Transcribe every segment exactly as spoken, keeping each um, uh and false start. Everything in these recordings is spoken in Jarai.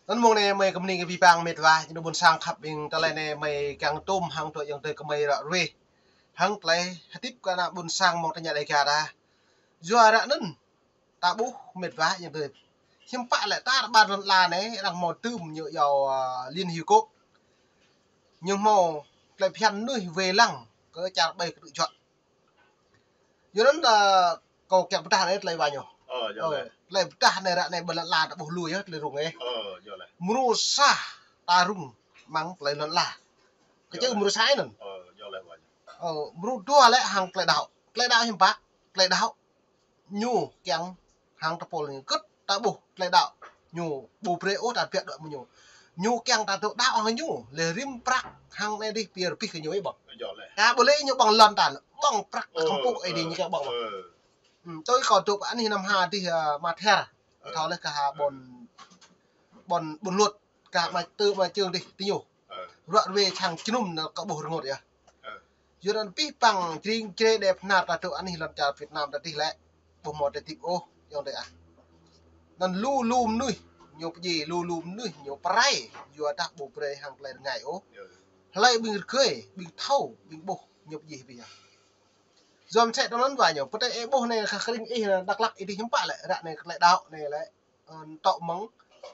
Anŭn mơ̆ng anai mơi kơmni kơ abih bang mĕt wa, ñu ƀôn sang khăp ƀing tơlơi anai mơi kiăng tŭm hăng tơlơi ayŏng adơi kơ mơi ră ruai. Hăng tơlơi hơdip kơ ană ƀôn sang mơ̆ng tơña Dega ta. Yua ră anŭn ta ƀuh mĕt wa ayŏng adơi. Hiư̆m pă lĕ ta rơbat lŏn ala anai, arăng hmâo tơm ñu yua, a, Liên Hiệp Quốc. Ñu hmâo tơlơi phiăn mơnuih wai lăng kơ čar ƀai kơ tơjuă. Yua anŭn, a, kâo kiăng pơdah anai tơlơi wa ñu. Ơ, yua lĕ. Tơlơi pơdah anai ră anai ƀơi lŏn ala ta ƀuh lui yơh, tơlơi rŭng yơh. Ơ, yua lĕ. Mrô sa ta rŭng mơ̆ng tơlơi lŏn ala. Kơ čơ mrô sa anŭn. Ơ, yua lĕ wa ñu. Ơ, mrô dua lĕ hăng tơlơi đaŏ. Tơlơi đaŏ hiư̆m pă? Tơlơi đaŏ ñu kiăng hăng tơpul ñu kơ̆t ta ƀuh tơlơi đaŏ ñu ƀu brơi ôh ta biă đuaĭ mơ̆ng ñu. Ñu kiăng ta dŏ đaŏ hăng ñu, lĕ rĭm prăk hăng anai dih pia rơbih kơ ñu ih ƀơ̆ng. Yua lĕ. Ka ƀu lĕ ñu ƀơ̆ng lŏn ta, ƀơ̆ng prăk kơtơ̆ng pŭ ih dih ñu kiăng ƀơ̆ng. Ơ. Ưm, tui kâo dŏ pơ anih năm ha dih, a, mă thiar. Ơ. Thâo lĕ kơ ha ƀôn, ƀôn, ƀôn luật. Kơ mă tơ mă čơ̆ng dih ti ñu. Ơ. Ră ruai čang jơnum anŭn kơ ƀuh rơngot yơh. Ơ. Yua anŭn abih bang jring jre đe phnar ta dŏ anih lŏn čar Việt Nam ta dih lĕ. Ƀu hmâo tơlơi hơdip ôh, ayŏng adơi ah. Anŭn lu lu mơnuih ñu pơdjai, lu lu mơnuih ñu pơrai. Yua dah ƀu brơi hăng tơlơi rơngai ôh. Ơ. Hlơi ƀing rơgơi, ƀing thâo, ƀing ƀuh ñu pơdjai ƀiă. Yua mơsĕ tui anŭn wa ñu, pơtê ih ƀuh anai kơ kơring ih Dak Lak ih dih hiư̆m pă lĕ, ră anai kơ tơlơi đaŏ anai lĕ. Ơ, tŏ mơ̆ng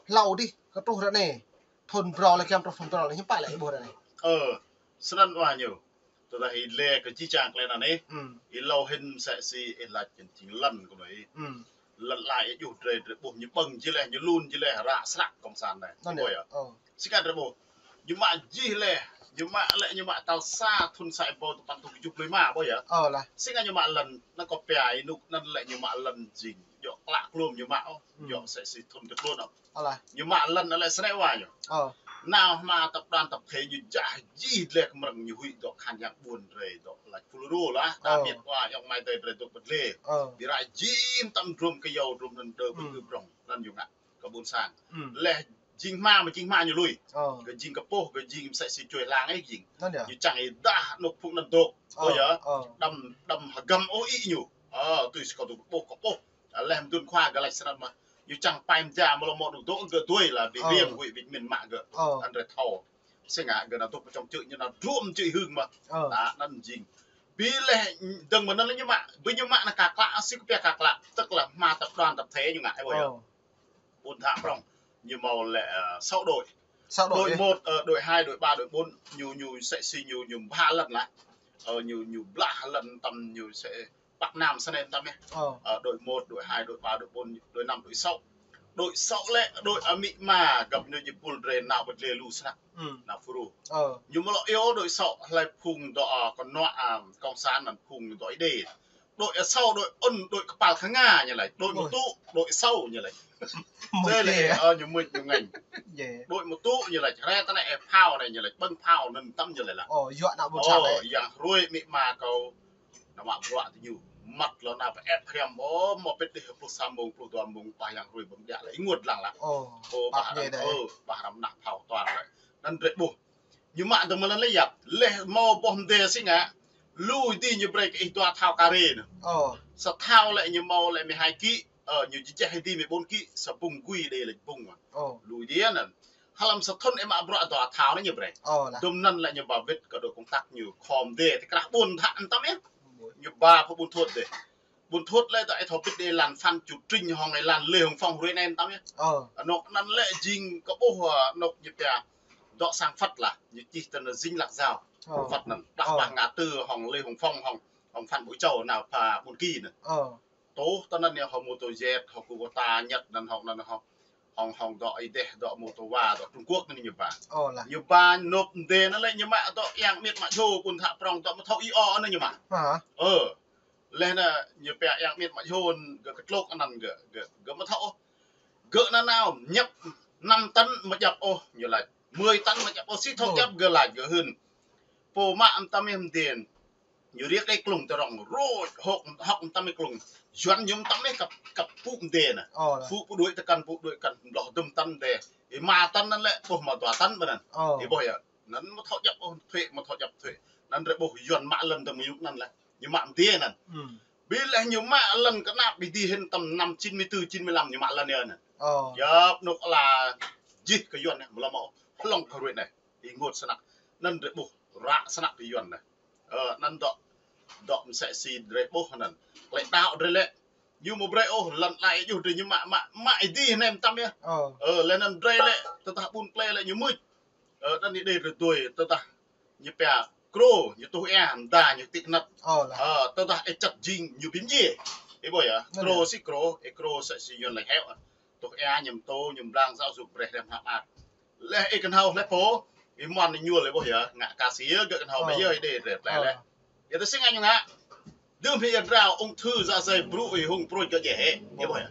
hlâo dih, kơ truh ră anai. Thun phrâo lĕ kiăng truh thun phrâo lĕ, hiư̆m pă lĕ ih ƀuh ră anai. Ơ, snăn wa ñu. Tơdah ih lĕ kơ jih jang tơlơi anŭn anai. Ưm. Ih lâo hĭn mơsĕ si ih laĭ jing jing lŏn kơ anai. Ưm. Lŏn ala ih djru drơi, drơi ƀuh ñu ƀơ̆ng jih leh, ñu lun jih leh, ră srăk kông san anai. Anŭn yơh. Ơ. Sĭt kơ drơi ƀuh. Ñu mă jih leh, ñu mă lĕ ñu mă tal sa thun sa êbâo tơpăn tŭ kjuh pluh êma ƀuh yơh. Ơ lah. Sĭt kơ ñu mă lŏn, anŭn kâo pia ih nuk anŭn lĕ ñu mă lŏn jing. Djŏ klă klôm ñu mă ôh, djŏ mơsĕ si thun tơ klôn ôh. Ñu mă lŏn anŭn lĕ snei wa ñu. Nao hmâo tập đoàn tập thể ñu jah jih dleh kơ mrơ̆ng ñu huĭ dŏ khan yang ƀuôn drơi dŏ lač pul rô lah. Đa miêt wa ayŏng amai adơi drơi dŏ pơdlê. Bi rai jim tăm drôm kơyâo drôm anŭn đơ pơkư prŏng anŭn ñu ngă kơ ƀôn sang. Leh jing hma mă jing hma ñu lui. Kơ jing kơ pôh, kơ jing mơsĕ si čuê hlang ih jing. Ñu čang ih dah anôk phung anŭn dŏ. Ơ, yơh. Đăm, đăm hơgăm ôh ih ñu. Ơ, tui si kâo dŏ pôh kơ pôh. Leh mơdun khua gơ̆ lač snăn mơh. Ñu čang pai mơja mơ̆ lŏ mơ̆ anôk dŏ gơ̆ tui lah bi riêng huĭ bi min mă gơ̆. Anŭn drơi thâo. Sĭt kơ gơ̆ nao dŏ pơ čŏng čư̆ ñu nao drôm čư̆ hưng mơh. Đa anŭn jing. Bi leh dơ̆ng mơ̆ anŭn lĕ ñu mă, bi ñu mă anŭn ka klă, si kơ pia ka klă, tức là hma tập đoàn tập thể ñu ngă ih ƀuh yơh. Ƀuôn thă prŏng. Ñu hmâo lĕ, ơ, sáu đội. Đội một, ơ, đội hai, đội ba, đội bốn, ñu, ñu mơsĕ si ñu, ñu blah lŏn lah. Ơ, ñu, ñu blah lŏn tăm ñu mơsĕ Bắc Nam snei tăm yơh. Ơ, đội một, đội hai, đội ba, đội bốn, đội năm, đội sáu. Đội sáu lĕ, đội amĭ ama găp ñu jing pul drơi nao pơdlê lu snăk. Nao pơru. Ñu mơ̆ lŏ iâu đội sáu, hlơi phung dŏ, ơ, kơnuă, ơ, cộng sản anŭn phung dŏ ih đê. Đội, ơ, sáu, đội ôn, đội kơpal khă nga ñu lač. Đội một tụ, đội sáu ñu lač. Tơlơi, ơ, ñu mưč ñu ngêñ. Đội một tụ ñu lač. Hrơi tơ anai, ơ, phao anai ñu lač. Ƀơ̆ng phao anŭn tăm ñu lač lah. Ơ, yua ană ƀôn sang anai. Ơ, yang hruê amĭ ama kâo nao mă bruă tơ ñu. Măt lŏ nao pơ ĕp hriăm, ơ, mơ̆ pĭt dih pluh sa mông, pluh dua mông, ƀah yang hruê ƀơ̆ng biă lĕ, ih ănguôt lăng lah. Ơ, ƀah răm, ơ, ƀah răm nă phao tuan lĕ. Anŭn drơi ƀuh. Ñu mă dơ̆ng mơ̆ lăn lĕ yap. Leh hmâo boh mdê si ngă. Lu dih ñu brơi kơ ih dua thao kare anŭn. Sa thao lĕ ñu hmâo lĕ mười hai ký. Ơ, ñu jơjeh dih mười bốn ký. Sa bung gui đê lĕ bung. Lu dih anŭn. Hlăm sa thun ih mă bruă dua thao anŭn ñu brơi. Dŭm anŭn lĕ ñu ba wĭt kơ đội công tác ñu khŏm dih. Tơ krah ƀuôn thă anŭn tăm yơh. Ñu ba pơ ƀuôn thuôt dih. Ƀuôn thuôt lĕ dŏ ih thâo pĭt đê lăn Phan Chu Trinh hŏng ih lăn Lê Hồng Phong hruê anai tăm yơh. Anŏ anŭn lĕ jing kơ ƀuh, ơ, anŏ ñu pia dŏ sang Phật lah. Ñu čih tơ anŭn Dinh Lăng Giao. Phật anŭn. Đah ƀah ngã tư hŏng Lê Hồng Phong hŏng, hŏng Phan Bội Châu nao pha ƀuôn ki anŭn. Tơ tơ anŭn ñu hŏng mô tô jet, hŏng Kubota Nhật anŭn hŏng anŭn hŏng, hŏng, hŏng dŏ ih dêh, dŏ mô tô wa, dŏ Trung Quốc anŭn ñu ba. Ñu ba nộp mdê anŭn lĕ ñu mă dŏ yang miêt mă jô ƀuôn thă prŏng dŏ mơ̆ thâo ih ôh anŭn ñu mă. Ơ. Leh anŭn ñu pia yang miêt mă jô gơ̆ kơtlôk anŭn gơ̆, gơ̆, gơ̆ mơ̆ thâo ôh. Gơ̆ anŭn nao nhập năm tấn mơ̆ djăp ôh ñu lač. Mười tấn mơ̆ djăp ôh si thâo djăp gơ̆ lač gơ̆ hưn. Pô mă mơtam mdê. Ñu riêk đei klung tơ rŏng rôč hŏk, hŏk mơtam mdê klung. Yuan ñu mơtam mdê kăp, kăp pŭ mdê anŭn. Pŭ, pŭ đuaĭ tơkăn, pŭ đuaĭ kăn mloh dŭm tấn mdê. Ih ma tấn anŭn lĕ, pô ma dua tấn ƀơi anŭn. Ih ƀuh yơh. Anŭn mơ̆ thâo djăp ôh thuế, mơ̆ thâo djăp thuế. Anŭn drơi ƀuh Yuan mă lŏn tơ mơyŭk anŭn lĕ. Ñu mă mdê anŭn. Bi leh ñu mă lŏn kơnap bi dih hĭn tăm năm chín mươi tư, chín mươi lăm ñu mă lŏn yơh anŭn. Djăp anŏ ala jih kơ Yuan anai, mlâo mơ̆ hlŏng kơ ruai anai. Ih ngŏt snăk. Anŭn drơi ƀuh, ră snăk kơ Yuan anai. Ơ, anŭn dŏ, dŏ msĕ si drơi ƀuh anŭn. Klei đaŏ drơi lĕ. Ñu mơ̆ brơi ôh, lŏn lai juh drơi ñu mă, mă, mă ih dih nem tam yơh. Ơ. Ơ, lĕ anŭn drơi lĕ, tơdah ƀun plei lĕ ñu mưč. Ơ, anŭn ih đei drơi tui, tơdah ñu pia krô, ñu tuh ia, mda ñu tĭ kơnăt. Ơ, lah. Ơ, tơdah ih čăt jing ñu bi mdjiê. Ih ƀuh yơh, anŭn krô yơh. Si krô, ih krô msĕ si Yuan laĭ hĕo. Tuh ia ñu mtô, ñu mblang giáo dục brơi hrăm hăp ar. Lĕ ih kơnhâo lĕ pô, ih mơ̆n ñu lĕ ƀuh yơh, ngă ka si yơh gơ̆ kơnhâo ƀuh yơh ih đei drơi plei lĕ. Ơ. Yơh tơ si ngă ñu ngă. Dưm hĭ yơh drao ung thư dạ dày brŭ ih hung prôč gơ̆ djai hĕ, ih ƀuh yơh.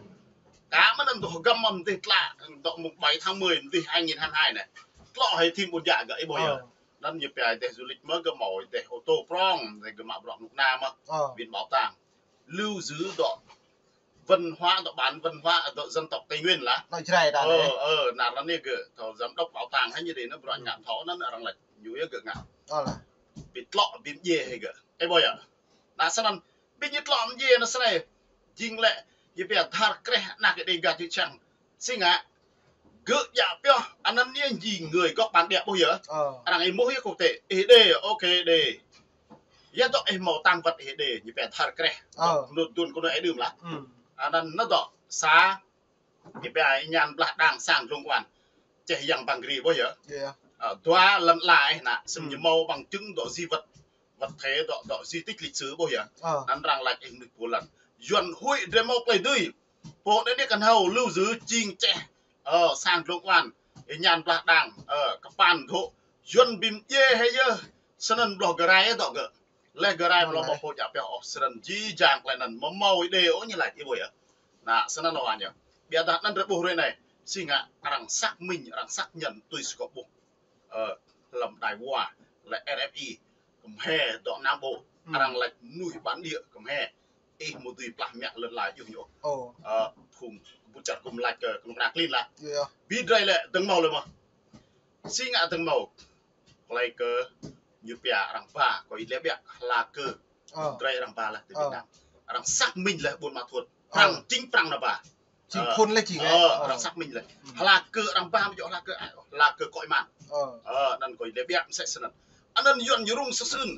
Kâo mơ̆n anŭn tuh găm mơ̆n dih tlă, dŏ mùng bảy tháng mười dih hai nghìn hai mươi hai anai. Tlŏ hĭ thim ƀun djă gơ̆, ih ƀuh yơh. Ơ. Anŭn ñu pia dêh du lịch mơ̆ gơ̆ mâo dêh ô tô prong, dêh gơ̆ mă bruă kơnuk kơna mơ̆. Ơ. Viện bảo tàng. Lưu giữ dŏ văn hóa, dŏ bản văn hóa, dŏ dân tộc Tây Nguyên lah. Anŏ Jrai ta anai. Ơ, ơ, anŭn anai gơ̆, thâo giám đốc bảo tàng hă ñu đei anŭn bruă ngă thâo anŭn arăng laĭ, ñu yơh gơ̆ ngă. Ơ lah. Bi tlŏ, bi mdjiê hĭ gơ̆. Ih ƀuh yơh. Anŭn snăn, bi ñu tlŏ mdjiê anŭn snei. Jing lĕ, ñu pia dhar kreh anak ih đei gah čư̆ čhiăng. Si ngă, gơ̆ djă pioh, anŭn ñu jing người gốc bản địa ƀuh yơh. Ơ. Arăng ih mŭh yơh quốc tịch, ih đei, ok đei. Yơh dŏ ih mâo tăng vật ih đei, ñu pia dhar kreh. Ơ. Dŏ mơnuih dun kơ anai ih đưm lah. Ơ. Anŭn anŭn dŏ sa, ñu pia ih ñan blah đang sang dlông wan. Čeh yang băng gri ƀuh yơh. Yơh. Ơ, dua lŏn lai ih anai, sĭt ñu mâo bằng chứng dŏ di vật. Vật thể dŏ, dŏ di tích lịch sử ƀuh yơh. Ơ. Anŭn arăng laĭ ih mơnuih pô lŏn. Yuan huĭ drơi mâo klei dưi. Pô anai anai kơnhâo lưu giữ jing čeh. Ơ, sang dlông wan. Ih ñan blah đang. Ơ, kơpan dŏ. Yuan bi mdjiê hĭ yơh. Snăn bloh gơrai dŏ gơ̆. Leh gơrai mlâo mơ̆ pô djă pioh ôh. Snăn jih jang klei anŭn mơ̆ mâo ih đei ôh ñu laĭ ih ƀuh yơh. Anŭn snăn ôh anai. Biă dah anŭn drơi ƀuh ruai anai. Si ngă arăng xác minh, arăng xác nhận tui si kâo ƀuh. Ơ, lăm đài VOA, lĕ RFI, kơmhê dŏ Nam Bộ, arăng laĭ mơnuih bản địa kơmhê. Ih mơ̆ dưi plah mă lŏn lai juh ñu. Ơ, phung ƀut čar kŭm laĭ kơ kơnuk kơna klin lah. Yơh. Bi drơi lĕ dơ̆ng mâo lĕ mơ̆. Si ngă dơ̆ng mâo. Klei kơ ñu pia arăng ba, kơ ih lĕ biă hla kơ. Ơ. Drơi arăng ba lah tơ Việt Nam. Arăng xác minh lĕ Buôn Ma Thuột. Ơ. Prăng, chính Prăng anai ba. Jing phun lĕ jing. Ơ, arăng xác minh lĕ. Hla kơ arăng ba mơ̆ djŏ hla kơ, hla kơ kŏ iman. Ơ. Ơ, anŭn kơ ih lĕ biă msĕ snăn. Anŭn Yuan ñu rŭng sơsưn.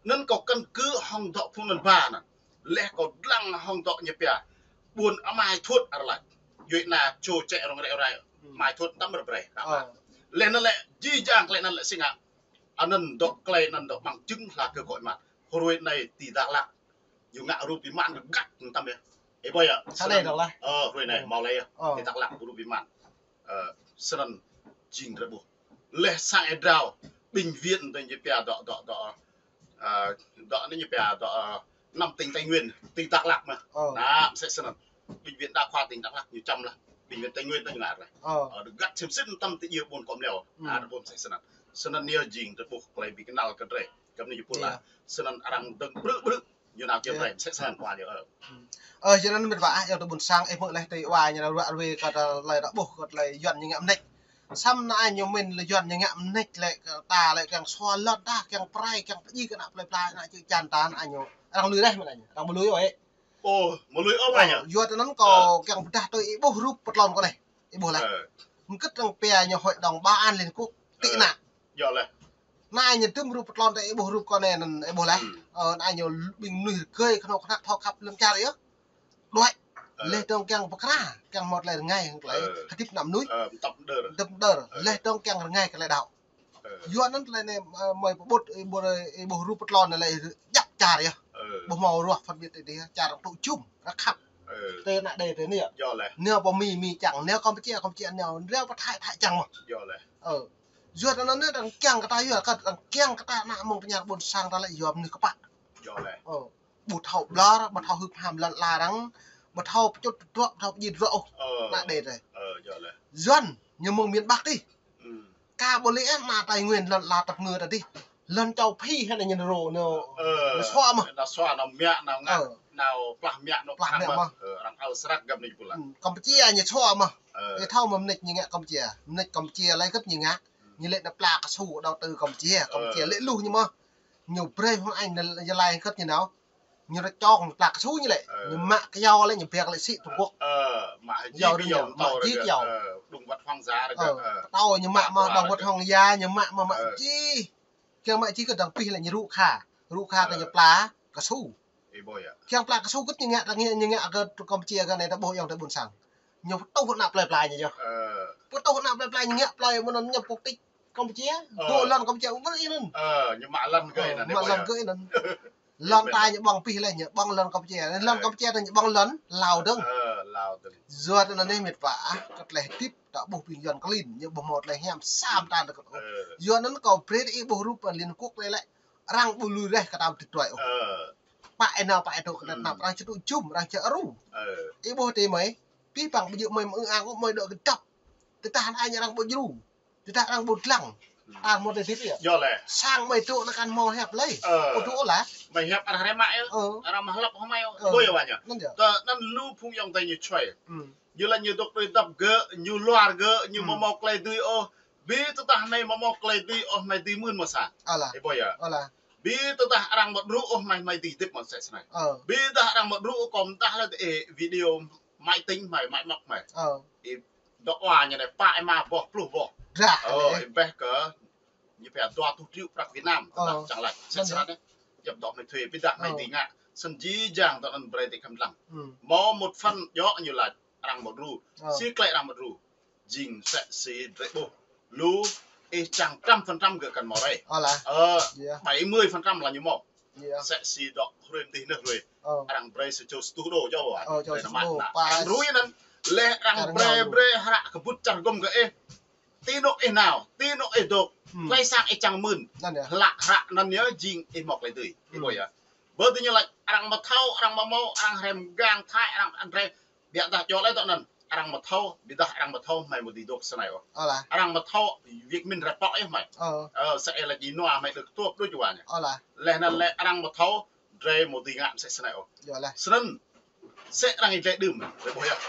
Anŭn kâo căn cứ hŏng dŏ phung anŭn ba anŭn. Leh kâo dlăng hŏng dŏ ñu pia. Buôn Mai Thuột arăng laĭ. Djuai anai čô čĕ rŏng rĕ rai. Mai Thuột tam rơbrei. Ơ. Leh anŭn lĕ jih jang klei anŭn lĕ si ngă. Anŭn dŏ klei anŭn dŏ bằng chứng hla kơ kŏ iman. Hruê anai ti Dak Lak. Ñu ngă rup iman găt tam yơh. Ih ƀuh yơh. Hruê anai mâo leh yơh. Ti Dak Lak rup iman. Ơ, snăn jing drơi ƀuh. Leh sang ih drao. Bệnh viện dŏ ñu pia dŏ, dŏ, dŏ. Ơ, dŏ anai ñu pia dŏ, ơ, năm tỉnh Tây Nguyên, ti Dak Lak mơ̆. Ơ. Anŭn, msĕ snăn. Bệnh viện đa khoa tỉnh Dak Lak ñu čăm lah. Bệnh viện Tây Nguyên ta ñu ngă leh. Ơ. Ơ, găt sim sim tam ti djơ̆ ƀuôn kŏ mlâo. Anŭn ƀuh msĕ snăn. Snăn ñu jing drơi ƀuh klei bi kơnăl kơ drơi. Găm anai ñu pô lah. Snăn arăng dơ̆ng brư̆ brư̆. Ñu nao kiăng brơi, msĕ snăn kơ ñu, ơ. Ơ, jing anŭn mĭt wa, yua tơ ƀuôn sang, ih mơ̆ leh ti wa ñu nao ruă ruai kơ tơlơi dŏ ƀuh, kơ tơlơi Yuan ñu ngă mơneč. Samơ̆ anai ñu mĭn lĕ Yuan ñu ngă mơneč lĕ kơ ta lĕ kiăng sua lŏn ta, kiăng prai, kiăng pơjing kơ ană plei pla, ană čư̆ čan ta, ană ñu. Arăng lui reh mơ̆n anai, arăng ƀu lui ôh. Ơ, ƀu lui ôh mơ̆ ñu. Yua tơ anŭn kâo kiăng pơdah tui ih ƀuh rup pơtlon kâo anai. Ih ƀuh leh. Mơkơ̆t arăng pia ñu Hội đồng Bảo an Liên Quốc. Tĭ ană. Yơh leh. Anai ñu tŭm rup pơtlon ta ih ƀuh rup kâo anai anŭn ih ƀuh leh. Ơ, anai ñu ƀing mơnuih rơgơi kơnuk kơna thâo khăp lăm čar yơh. Đuaĭ. Leh dơ̆ng kiăng pơkra, kiăng mâo tơlơi rơngai, tơlơi hơdip ană mơnuih. Ơ, mtăp mđơr. Mtăp mđơr. Leh dơ̆ng kiăng rơngai kơ tơlơi đaŏ. Yua anŭn tơlơi anai, ơ, mơi pơƀut, ih ƀuh, ih ƀuh rup pơtlon anai lĕ djăp čar yơh. Ƀu mâo ruah phân biệt tơ dih, čar tŭ jum, rơkhăp. Tơ ană đe tơ anai yơh. Yơh leh. Nao pơ Mi, Mi čang, nao Kampuchia, Kampuchia nao, nao pơ Thái, Thái čang mơ̆. Yơh leh. Ơ. Yua tơ anŭn anai arăng kiăng kơ ta yua, kơ arăng kiăng kơ ta ană mơ̆ng pơñar ƀôn sang ta lĕ yua mơnuih kơpă. Yơh leh. Ơ. Ƀu thâo ƀlŏr, ƀu thâo hưp ham lŏn ala arăng, ƀu thâo pơčŭt tơdruă, ƀu thâo pơjing tơdruă ôh. Ơ. Ană đe tơ. Ơ, yơh leh. Yuan, ñu mơ̆ng miền Bắc tih. Ka ƀu lĕ ană Tây Nguyên lŏn ala tơpơngư ta tih. Lŏn châu Phi hă anai ñu rô, ñu, ñu sua mơ̆. Nao sua, nao mă, nao ngă, nao plah mă, nao plah mă mơ̆. Ơ, arăng ao srăk găm anai pô lah. Kampuchia ñu sua mơ̆. Ih thâo mơ̆ mơneč ñu ngă Kampuchia. Mơneč Kampuchia lĕ kơ̆t ñu ngă. Ñu lĕ nao pla kơsu đầu tư Kampuchia. Kampuchia lĕ luh ñu mơ̆. Ñu brơi hŏng anai, ñu lai kơ̆t ñu nao. Ñu rơčong, ñu pla kơsu ñu lĕ. Ơ. Ñu mă kơyâo lĕ, ñu bĕ lĕ sĭ Trung Quốc. Ơ, mă hơjit kơyâo, mă hơjit kơyâo. Ơ, động vật hoang dã rơgă. Ơ, pơtâo ñu mă, mă động vật hoang dã, ñu mă, mă, mă hơjit. Kiăng mă hơjit kơ dăng pih lĕ ñu rŭ kha. Rŭ kha kơ ñu pla kơsu. Ih ƀuh yơh. Kiăng pla kơsu kơ ñu ngă, ñu ngă kơ Campuchia kơ anai ta ƀuh ayŏng adơi ƀuôn sang. Ñu pơtuh ană plơi pla ñu yơh. Ơ. Pơtuh ană plơi pla ñu ngă plơi mơ̆n ñu pơkơtĭt Campuchia. Ơ. Dŏ lŏn Campuchia mơ̆n anŭn. Ơ, ñu mă lŏn kơ anŭn. Mă lŏn kơ anŭn. Lŏn ta ñu ƀơ̆ng pih lĕ ñu ƀơ̆ng lŏn Campuchia. Lŏn Campuchia ta ñu ƀơ̆ng lŏn Lao dơ̆ng. Ơ, Lao dơ̆ng. Yua anŭn anai mĕt wa, kơ tơlơi hơdip ta ƀuh ƀing Yuan klin, ñu ƀuh hmâo tơlơi hiam sa mơta ta kơ. Ơ. Yua anŭn kâo brơi ih ƀuh rup Liên Hợp Quốc lĕ lĕ. Arăng ƀu lui reh kơ ta ƀu tĭt tuai ôh. Ơ. Pă ih nao pă ih dŏ kơ anai tơnap, arăng čơtŭ jum, arăng čơrŭ. Ơ. Ih ƀuh tơ mơi, pih păng ƀu djơ̆ mơi mơ̆ng ang ôh, mơi dŏ kơ dăp. Tơdah anai arăng ƀu djru. Tơdah arăng ƀu dlăng. Ơ, mơ̆ tơ tĭt yơh. Yơh lĕ. Sang mơi dŏ anai kăn hmâo hiăp lơi. Ơ. Ƀu dŏ lah. Mơi hiăp arăng hrĕ mă yơh. Ơ. Arăng mă hlăp hmâo mơi yơh. Ơ. Ƀuh yơh wa ñu. Anŭn yơh. Tơ anŭn lu phung ayŏng adơi ñu čuai. Ơ. Ñu lĕ ñu dŏ tui dăp gơ̆, ñu mơ̆ mâo tơlơi dưi ôh. Bi tơdah anai mơ̆ mâo tơlơi dưi ôh, mơi dưi mơ̆n mơ̆ sa. Ơ lah. Ih ƀuh yơh. Ơ lah. Bi tơdah arăng mă djru ôh, mơi, mơi dưi hơdip mơ̆n sĕ snai. Ơ. Bi tơdah arăng mă djru ôh, kâo mơdah lĕ, ê, video máy tính mơi, máy móc mơi. Ơ. Ê, dŏ wa ñu anai pă ih mă boh, pluh boh. Ră. Ơ, ih ƀuh kơ ñu pia dua rơtuh triệu prăk Việt Nam, tơdah čang laĭ. Sĕ snai anai. Djŏp dŏ mơi thuê, bi tơdah mơi dưi ngă. Snăn jih jang dŏ anŭn brơi tơ khăm lăng. Mâo một phần djŏ ñu laĭ arăng mă djru. Ơ. Si klei arăng mă djru. Jing sĕ si drơi ƀuh. Lu ih čang trăm phần trăm gơ̆ kăn mâo rai. Ơ lah. Ơ, bảy mươi phần trăm lah ñu mâo. Sĕ si dŏ hrơi mơdih nơh hrơi. Ơ. Arăng brơi sa čô sa rơtuh đô djŏ wa. Ơ, čô sa rơtuh đô. Arăng hrui anŭn. Lĕ arăng brơi, brơi hră kơƀut čar gum kơ ih. Ti anŏ ih nao, ti anŏ ih dŏ. Klei sang ih čang mơ̆n. Anŭn yơh. Hlăk hră anŭn yơh jing ih mâo klei dưi. Ih ƀuh yơh. Ƀơi tơ ñu laĭ arăng mă thâo, arăng mă mâo, arăng hrĕm gang Thái, arăng, arăng hrĕm Biă dah djŏ lĕ dŏ anŭn. Arăng mă thâo, bi dah arăng mă thâo, mơi mơ̆ dưi dŏ snai ôh. Ơ lah. Arăng mă thâo, Việt Minh ră pŏk yơh mơi. Ơ. Ơ, sĕ ih laĭ jing nua mơi dŏ tuăp đôč wa ñu. Ơ lah. Leh anŭn lĕ arăng mă thâo, drơi mơ̆ dưi ngă sĕ snai ôh. Yơh lah. Snăn, sĕ arăng ih glĕ đưm, drơi ƀuh yơh.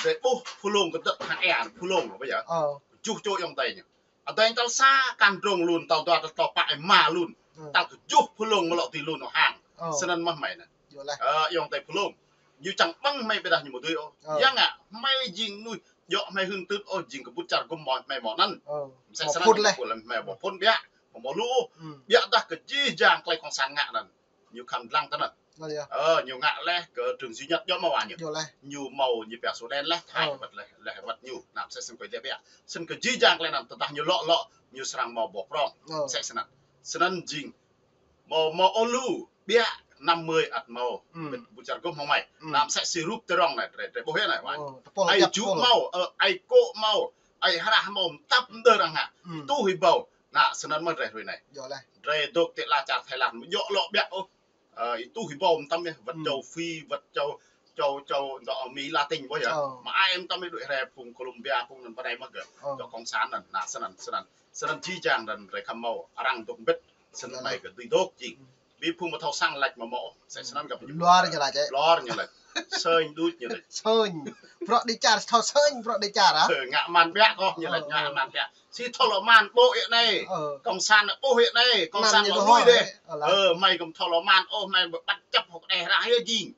Drơi ƀuh, phu lông kơ dŏ hăng ea, phu lông, ƀuh yơh. Ơ. Juh čô ayŏng adơi ñu. Adai tal sa kăn drông lun, tal dua tal tlâo pă ih mă lun. Tal kơjuh phu lông mơ̆ lŏ dưi lun ôh hăng. Snăn mơ̆ mơi anŭn. Ơ, ayŏng adơi phu lông. Ñu čang ƀơ̆ng mơi bi dah ñu mơ̆ dưi ôh. Yang ngă, mơi jing mơnuih, djŏ mơi hưn tưt ôh, jing kơƀut čar gum mơi mâo anŭn. Msĕ snăn phŭn leh. Mơi mâo phŭn biă, mâo lu. Biă dah kơ jih jang klei kông san ngă anŭn. Ñu khăm lăng tơ anŭn. Ơ, ñu ngă leh kơ Trương Duy Nhất djŏ mâo wa ñu. Ñu mâo ñu pia Sudan leh, Thái wăt leh, leh wăt ñu. Anăm sĕ snăn kơ djŏ biă. Snăn kơ jih jang klei anŭn, tơdah ñu lŏ lŏ, ñu srăng mâo boh prŏng. Sĕ snăn. Snăn jing. Mâo, mâo ôh lu, biă năm mươi ăt mâo. Bĕt bu čar gum hăng mơi. Anăm sĕ si rup tơrŏng anai, drơi, drơi ƀuh yơh anai, wa. Ai jŭ mâo, ơ, ai kô̆ mâo, ai hrah mâo, mơtăp mơdơr arăng ngă. Tuh hibâo. Anŭn snăn mơ̆ drơi hrơi anai. Drơi dŏ ti ala čar Thái Lan, djŏ lŏ biă ôh. Ơ, ih tuh hibâo mơtam yơh, wăt châu Phi, wăt châu, châu, châu, dŏ Mi Latin ƀuh yơh. Mă ai mơtam yơh đuaĭ hrĕ phung Colombia, phung anŭn pơ anai mơ̆ gơ̆. Dŏ kông san anŭn, anŭn snăn, snăn. Snăn jih jang anŭn drơi khăm mâo, arăng dŏ mbĭt, snăn mơi gơ̆ dưi dŏ jing. Bi phung mâo thâo sang laĭ mă mâo, sĕ snăn gơ̆. Luar ñu laĭ. Luar ñu laĭ. Sơñ đuč ñu laĭ. Sơñ. Bruă dêh čar, thâo sơñ, bruă dêh čar, hă? Ơ, ngă man biă kơ ñu laĭ, ngă man biă. Si thâo lŏ man ƀô̆ ih anai. Kông san ƀô̆ ih anai, kông san lŏ lui dêh. Ơ, mơi kơ̆m thâo lŏ man ôh, mơi ƀu ƀăt čăp hŏk đeh rah yơh jing.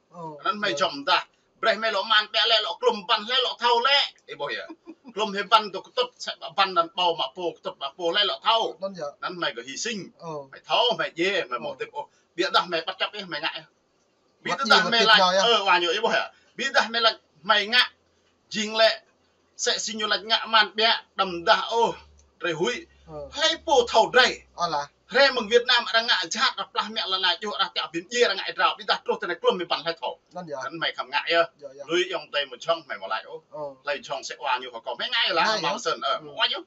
Anŭn mơi jŏm dah. Brơi mơi lŏ man biă lĕ lŏ klŭm băn lĕ lŏ thâo lĕ. Ih ƀuh yơh. Klŭm hĭ băn dŏ kơtŭt, sĕ ƀă băn anŭn ƀâo mă pô, kơtŭt mă pô lĕ lŏ thâo. Anŭn mơi gơ̆ hy sinh. Mơi thâo, mơi djai, mơi mâo tĭp ôh. Biă dah mơi ƀăt čăp ih, mơi ngă ih. Bi tơdah mơi laĭ, ơ, wa ñu ih ƀuh yơh. Bi dah mơi laĭ, mơi ngă, jing lĕ, sĕ si ñu laĭ ngă man biă, đăm dah ôh, drơi huĭ. Hlơi pô thâo drơi. Hrơi mơ̆ng Việt Nam arăng ngă jhat, arăng plah mă lŏn ala djuh, arăng tiăp ƀing djai, arăng ngă ih drao, bi dah truh tơ anai klŭm mơi ƀăn hlơi thâo. Anŭn mơi khăm ngă yơh. Lui ayŏng adơi mơ̆ jhŏng mơi mơ̆ laĭ ôh. Hlơi jhŏng sĕ wa ñu hŏ kơ mơi ngă yơh lah, mă mơsĕn, ơ, wa ñu.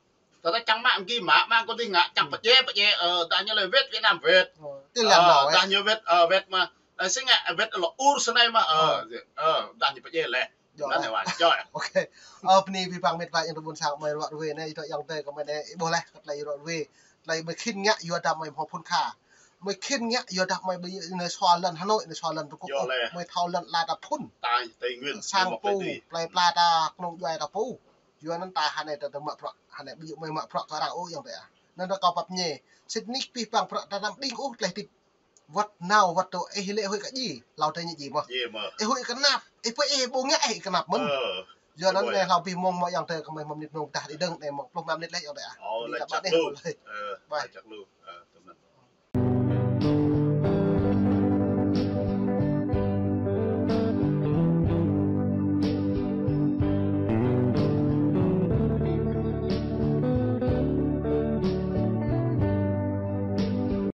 Tơdah čang mă mơ̆ng gih mă, mă kơ dih ngă, čang pơdjai, pơdjai, ơ, dah ñu lĕ wĕt Việt Nam wĕt. Ơ, dah ñu wĕt, ơ, wĕt mơ̆. Ơ, si ngă wĕt lŏ ur snei mơ̆, ơ, ơ, dah ñu pơdjai leh. Anŭn yơh wa, djŏ. Ơ, bơni pih păng mĕt wa ayŏng adơi ƀuôn sang mơi ruă ruê anai, ih dŏ ayŏng adơi kơ mơi anai, ih ƀuh leh, kơ tơlơi ruă ruê. Tơlơi mơi khĭn ngă, yua dah mơi hmâo phŭn kha. Mơi khĭn ngă, yua dah mơi ƀu, anai sua lŏn Hà Nội, anai sua lŏn Trung Quốc. Mơi thâo lŏn ala ta phŭn. Tây Nguyên, sang pô, plei pla ta, kơnung djuai ta pô. Yua anŭn ta hơnai ta, ta mă bruă, hơnai ƀu djơ̆ mơi mă bruă kơ arăng ôh ayŏng adơi ah. Anŭn ta kâo pap ñe. Sĭt nik pih păng bruă ta anăm đing ôh tơlơi hơdip. Wăt nao wăt tơ ih lĕ huĭ kơ djai, hlâo tơ ñu djai mơ̆n. Ih huĭ kơnăp, ih pơ ih ƀu ngă ih kơnăp mơ̆n. Yua anŭn anai hlâo abih mơ̆ng mơ̆ ayŏng adơi kơ mơi mơ̆n mơnit mơ̆ng tah đĭ đơ̆ng anai mơ̆n pluh mơnit lĕ ayŏng adơi ah. Ơ, laĭ čăk lu. Bai.